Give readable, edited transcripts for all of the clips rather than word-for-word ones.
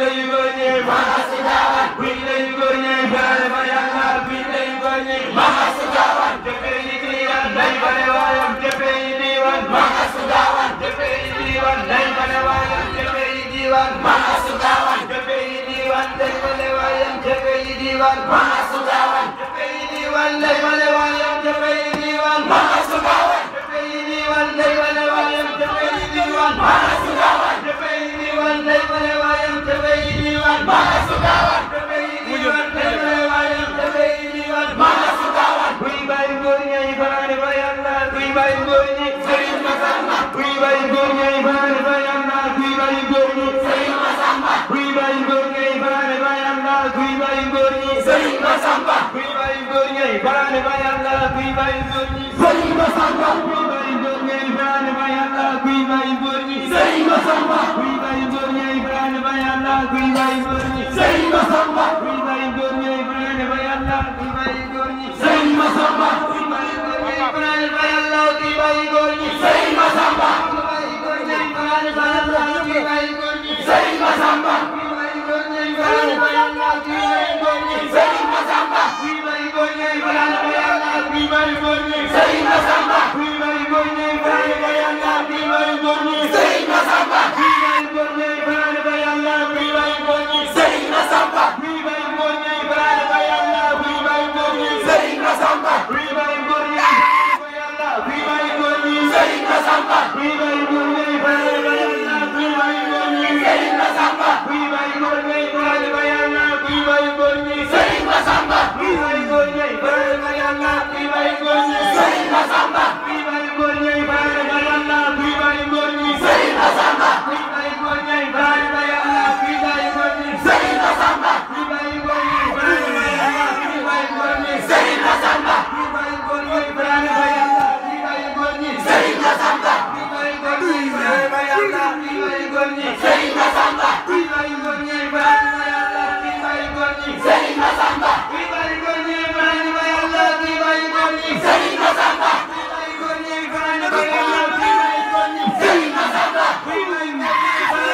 lay góor ñi mama su gaawan kuy lay góor ñi baale ma yàlla kuy lay góor ñi mama su gaawan jëfe yi diiwan lay bale waayam jëfe yi diiwan mama su gaawan jëfe yi diiwan lay bale waayam jëfe yi diiwan mama su gaawan jëfe yi diiwan lay bale waayam jëfe yi diiwan mama su gaawan jëfe yi diiwan lay bale waayam jëfe yi diiwan mama su gaawan jëfe yi diiwan lay bale waayam jëfe yi diiwan mama su gaawan jëfe yi diiwan lay bale waayam jëfe yi diiwan mama su gaawan jëfe yi diiwan lay bale waayam jëfe yi diiwan mama su gaawan kuy bay góor ñay baane ba yàlla kuy bay góor ñi Sëriñ Masamba kuy bay góor ñay baane ba yàlla kuy bay góor ñi Sëriñ Masamba kuy bay góor ñay baane ba yàlla kuy bay góor ñi Sëriñ Masamba kuy bay góor ñay baane ba yàlla kuy bay góor ñi Sëriñ Masamba kuy bay góor ñay baane ba yàlla kuy bay góor ñi Sëriñ Masamba kuy bay góor ñay baane ba yàlla kuy bay góor ñi Sëriñ Masamba kuy bay góor ñay baane ba yàlla kuy bay góor ñi Sëriñ Masamba kuy bay góor ñay baane ba yàlla kuy bay góor ñi Sëriñ Masamba kuy bay góor ñay baane ba yàlla kuy bay góor ñi Sëriñ Masamba kuy bay góor ñay baane ba yàlla kuy bay góor ñi Sëriñ Masamba kuy bay góor ñay baane ba yàlla kuy bay góor ñi Sëriñ Masamba kuy bay góor ñay baane ba yàlla kuy bay góor ñi Sëriñ Masamba kuy bay góor ñay baane ba yàlla kuy bay góor ñi Sëriñ Masamba kuy bay góor ñay baane ba yàlla kuy bay góor ñi Sëriñ Masamba kuy bay góor ñay ba yàlla kuy bay góor ñi Sëriñ Masamba kuy bay góor ñay baane ba yàlla kuy bay góor ñi Sëriñ Masamba kuy bay góor ñay baane ba yàlla kuy bay góor ñi Sëriñ Masamba kuy bay góor ñay baane ba yàlla kuy bay góor ñi Sëriñ Masamba kuy bay góor ñay baane ba yàlla kuy bay góor ñi Sëriñ Masamba kuy bay góor ñay baane ba yàlla kuy bay góor ñi Sëriñ Masamba kuy bay góor ñay baane ba yàlla kuy bay góor ñi Sëriñ Masamba kuy bay góor ñay baane ba yàlla kuy bay góor ñi Sëriñ Masamba kuy bay góor ñay baane ba yàlla kuy bay góor ñi Sëriñ Masamba kuy bay góor ñay baane ba yàlla kuy bay góor ñi Sëriñ Masamba kuy bay góor ñay baane ba yàlla kuy bay góor ñi Sëriñ Masamba kuy bay góor ñay baane ba yàlla kuy bay góor ñi Sëriñ Masamba kuy bay góor ñay baane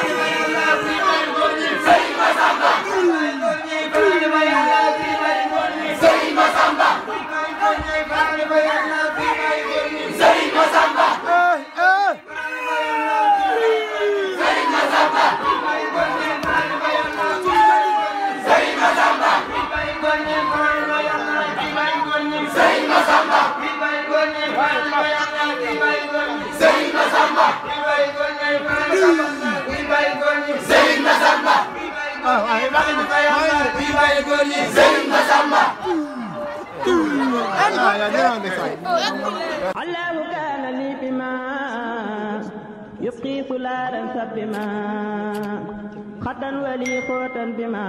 ba yàlla kuy bay góor ñi Sëriñ Masamba kuy bay góor ñay baane ba yàlla kuy bay góor ñi Sëriñ Masamba kuy bay góor ñay baane ba yàlla kuy bay góor ñi Sëriñ Masamba Sëriñ Masamba kuy bay góor ñay baane ba yàlla kuy bay góor ñi Sëriñ Masamba kuy bay góor ñay baane ba yàlla kuy bay góor ñi Sëriñ Masamba kuy bay góor ñay baane ba yàlla kuy bay góor ñi Sëriñ Masamba kuy bay góor ñay baane ba yàlla kuy bay góor ñi Sëriñ Masamba kuy bay góor ñay baane ba yàlla kuy bay góor ñi Sëriñ Masamba الله كان لي بما يبقي سلالا سبما خطا ولي خوتا بما